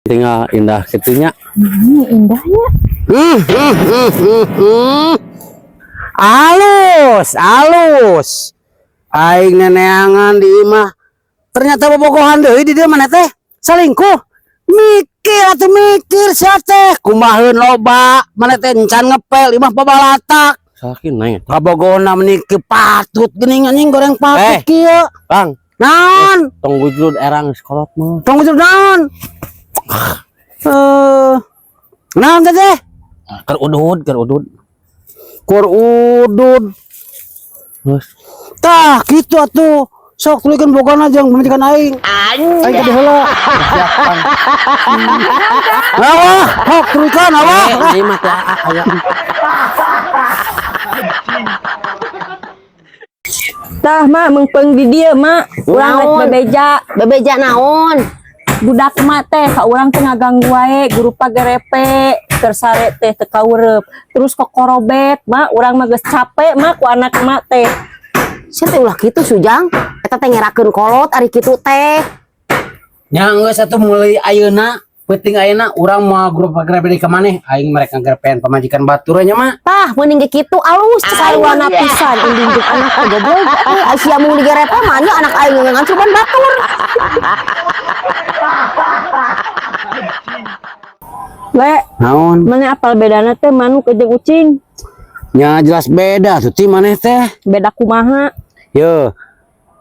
Tinggal indah kitunya. Indahnya. Alus, alus. Aing neneangan di imah. Ternyata bobogohan deui di dieu mana teh? Selingkuh. Mikir atuh mikir sia teh. Kumaheun loba, mana teh encan ngepel imah babalatak. Sakin neng. Kabogohna meni ke patut geuning anjing goreng patut Eh. kieu. Bang, Naon? tong wujud erang sekolot mah. Tong wujud naon? Eh, naon teh teh? Keur udud, keur udud. Kur udud. Geus. Tah, kitu atuh. Sok tuluykeun bogona jeung pamajikan aing. Aing teh heula. Awah, hok tuluykeun awah. Eh, ini mah teh aya. Tah mak meungpeung di dieu mak. Urang rek Naon? bebeja. Bebeja naon? Budak mak teh ka urang teh ngaganggu wae gurupa gerepe keur sare teh teu kaureup. Terus kokorobek mak urang mah geus capek mak ku anak mak teh. Sia teh ulah kitu Sujang. Eta teh ngerakeun kolot ari kitu teh. Nya geus atuh mulai ayeuna, penting ayeuna urang moal grup grepe ka maneh, aing mereka grepean pamajikan batur nya mah. Tah mending ge kitu alus Sarwana sarwana pisan indung jeung anak teh goblok. Eh, sia mung digerepe mah nya anak aing ngancuban batur. Le, Naon? mana apal bedana teh manuk jeung ucing? Nya jelas beda tuh ti maneh teh. Beda kumaha? Ye.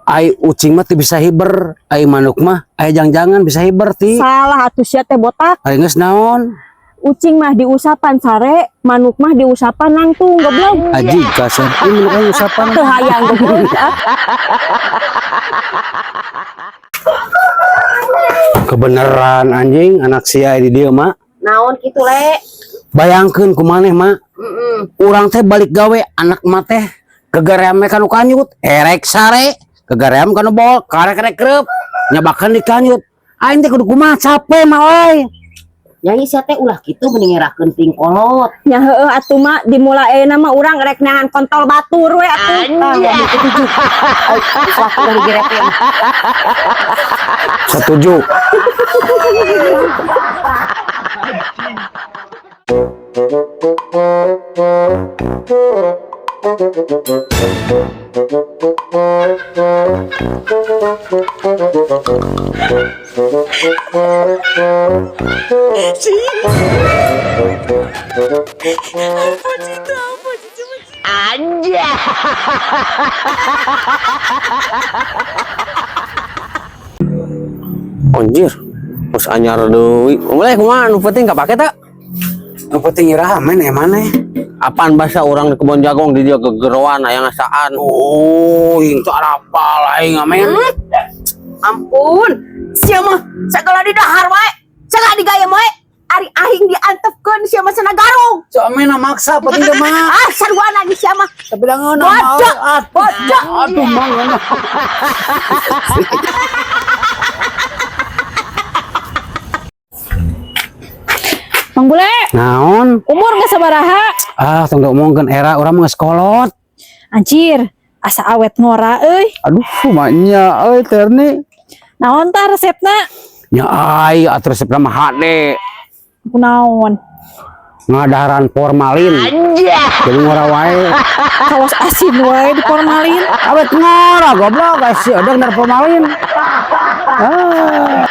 Ai ucing mah teu bisa hiber, ai manuk mah ai jang-jangan bisa hiber ti. Salah atuh sia teh botak. Ai geus naon? Ucing mah diusapan sare, manuk mah diusapan nangtung goblok. Aji kasar. Ini manuk aing usapan. Teu hayang goblok. Ah. Kebenaran anjing anak sia di dieu mah. Naon kitu le? Bayangkeun ku maneh mah. Urang teh balik gawe anak mah teh gegaream kanu kanyut, erek sare, gegaream kanu bol, karek-karek kreup, nyabakan di kanyut. Aing teh kudu kumaha capek mah euy. Nyai sia teh ulah kitu mending ngerakeun ting kolot. Nya heueuh atuh mak dimulai ayeuna mah urang rek neangan kontol batur we atuh. Tah, ngomong kitu juga. Ulah ulah digerepe mah. Setuju. Anjir. Terus anyar deui. Mulai kumaha nu penting kapake teh? Nu penting iraha men eh maneh. Apaan bahasa orang di kebon jagung di dia gegeroan aya ngasaan. Oh, aing teu arapal aing amen. Ampun. Sia mah sagala di dahar wae. Sagala digayem wae. Ari aing diantepkeun sia mah cenah garung. So amen maksa penting teh mah. Ah sarwana ge sia mah. Tapi da ngeunah Bocok, bocok. Aduh mang ngeunah. Mang Bule, Naon? umur geus sabaraha? Ah, tong diomongkeun era urang mah geus kolot. Anjir, asa awet ngora euy. Aduh, maknya euy terni. Naon tah resepna? Nya ai atuh resepna mah hade. Kunaon? Ngadaharan formalin. Jadi ngora wae. Kawas asin wae di formalin. Awet ngora goblok guys, si odeng dari formalin. Ah.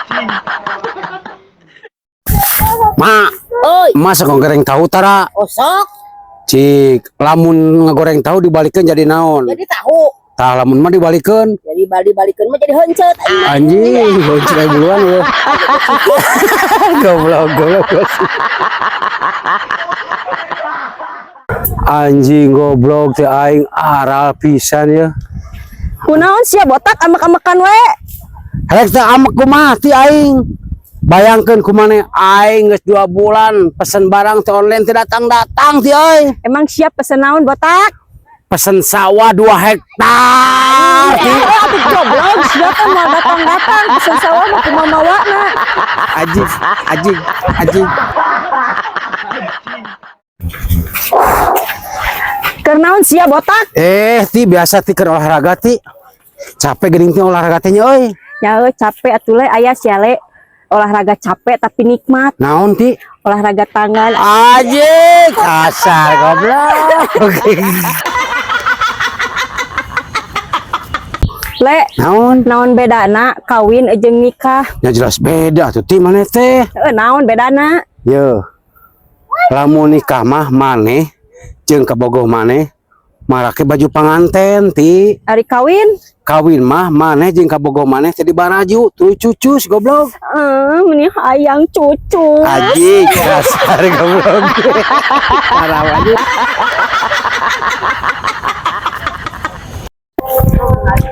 Ma, Oi, masa kau goreng tahu tara? osok Cik, lamun ngegoreng tahu dibalikeun jadi naon? jadi tahu. Tah lamun mah dibalikeun. Jadi bali-balikeun mah jadi heuncet aing. Anjing, bonceng aing buluan lu. Goblok, goblok. Anjing goblok teh aing aral pisan ya. Kunaon sia botak amek-amekan wae? Rek teh amek kumaha ti aing. Bayangkeun kumaneh aing geus 2 bulan pesen barang teh online teh datang-datang ti euy. Emang siap pesen naon botak? Pesen sawah 2 hektar ti. Eh, atuh goblok sia teh moal datang-datang pesen sawah mah kumaha mawana. Anjing, anjing, anjing. Keur naon sia botak? Eh, ti biasa ti keur olahraga ti. Capek geuning ti olahraga teh nya euy. Ya euy capek atuh le aya sia le. Olahraga capek tapi nikmat. Naon, Ti? Olahraga tangan. Anjing, kasar goblok. Le, Naon? Naon bedana kawin jeung nikah? Ya jelas beda tuh, Ti, maneh teh. Naon bedana? Ye. Lamun nikah mah maneh jeung kabogoh maneh marake baju panganten, Ti. Ari kawin? Kawin mah maneh jeung kabogoh maneh teh dibaraju tuh cucus, goblok. Eh, meni hayang cucu. Anjing, kasar goblok. Parah aja.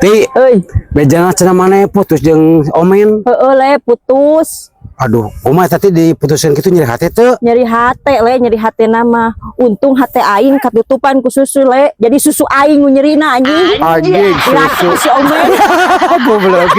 Ti, Euy, bejana cenah maneh putus jeung Omen. Heeh, Le, putus. Aduh, kumaha tadi diputusin kitu, nyeri hati teu? Nyeri hate, Le, nyeri hate nama. Untung hate aing katutupan ku susu, Le. Jadi susu aing nu nyerina, anjing. Anjing, Susu susu. si Omen. Goblok.